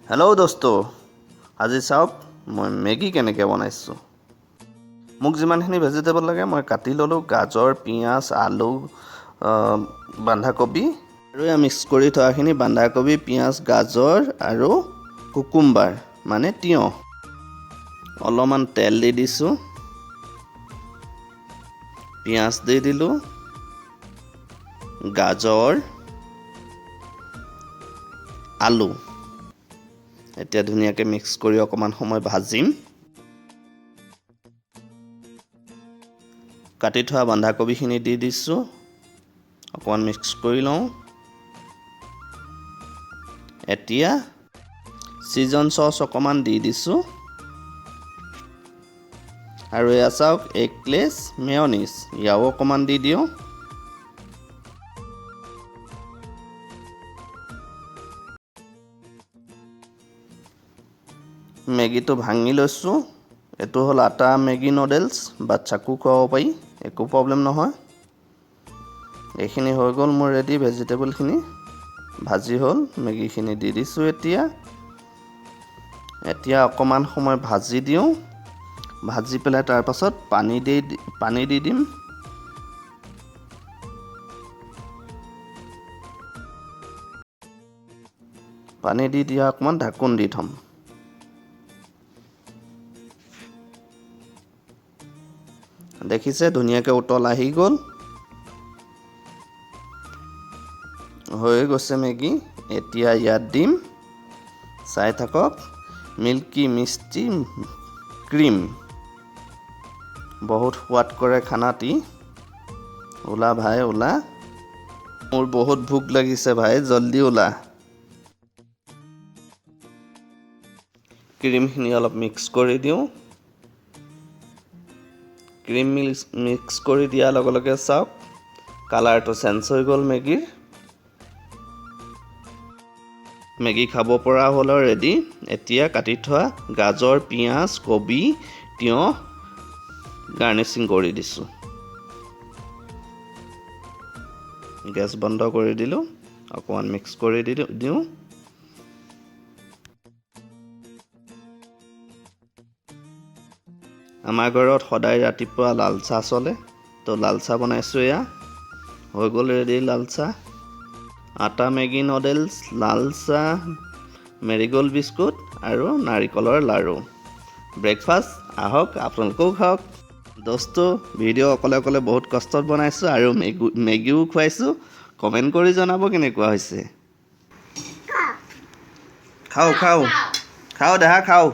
Hello' দোস্ত, আজি চাওক মই মেগী কেনেকৈ বনাইছোঁ। মোক যিমানখিনি ভেজিটেবল লাগে মই কাটি ল'লোঁ। গাজৰ, পিঁয়াজ, আলু, বন্ধাকবি আৰু এয়া মিক্স কৰি থোৱাখিনি বন্ধাকবি, পিঁয়াজ, গাজৰ আৰু কুকুম্বাৰ মানে তিয়ঁহ। অলপমান তেল দি দিছোঁ, পিঁয়াজ দি দিলোঁ, গাজৰ, আলু। এতিয়া ধুনীয়াকৈ মিক্স কৰি অকণমান সময় ভাজিম। কাটি থোৱা বন্ধাকবিখিনি দি দিছোঁ, অকণমান মিক্স কৰি লওঁ। এতিয়া চিজন চচ অকণমান দি দিছোঁ। আৰু এয়া চাওক, এগলেছ মেয়নিজ, ইয়াও অকণমান দি দিওঁ। মেগীটো ভাঙি লৈছোঁ। এইটো হ'ল আটা মেগী নুডলছ, বাচ্ছাকো খুৱাব পাৰি, একো প্ৰব্লেম নহয়। এইখিনি হৈ গ'ল মোৰ ৰেডি। ভেজিটেবলখিনি ভাজি হ'ল, মেগীখিনি দি দিছোঁ। এতিয়া এতিয়া অকণমান সময় ভাজি দিওঁ। ভাজি পেলাই তাৰপাছত পানী দি দিম। পানী দি দিয়া অকণমান ঢাকোন দি থ'ম। দেখিছে, ধুনীয়াকৈ উতল আহি গ'ল, হৈ গৈছে মেগী। এতিয়া ইয়াত দিম, চাই থাকক, মিল্কি মিষ্টি ক্ৰীম। বহুত সোৱাদ কৰে খানাটি। ওলা ভাই ওলা, মোৰ বহুত ভোক লাগিছে ভাই, জল্দি ওলা। ক্ৰীমখিনি অলপ মিক্স কৰি দিওঁ। ক্ৰীম মিক্স কৰি দিয়াৰ লগে লগে চাওক, কালাৰটো চেঞ্জ হৈ গ'ল মেগীৰ। মেগী খাব পৰা হ'ল আৰু ৰেডি। এতিয়া কাটি থোৱা গাজৰ, পিঁয়াজ, কবি, তিয়ঁহ গাৰ্নিচিং কৰি দিছোঁ। গেছ বন্ধ কৰি দিলোঁ, অকণমান মিক্স কৰি দিওঁ। আমাৰ ঘৰত সদায় ৰাতিপুৱা লাল চাহ চলে, তো লাল চাহ বনাইছোঁ। এয়া হৈ গ'ল ৰেডি লাল চাহ। আটা মেগী নুডলছ, লাল চাহ, মেৰিগ'ল্ড বিস্কুট আৰু নাৰিকলৰ লাড়ু। ব্ৰেকফাষ্ট, আহক আপোনালোকেও খাওক। দোস্ত, ভিডিঅ' অকলে অকলে বহুত কষ্টত বনাইছোঁ আৰু মেগীও খুৱাইছোঁ। কমেণ্ট কৰি জনাব কেনেকুৱা হৈছে। খাওঁ খাওঁ খাওঁ দেহা খাওঁ।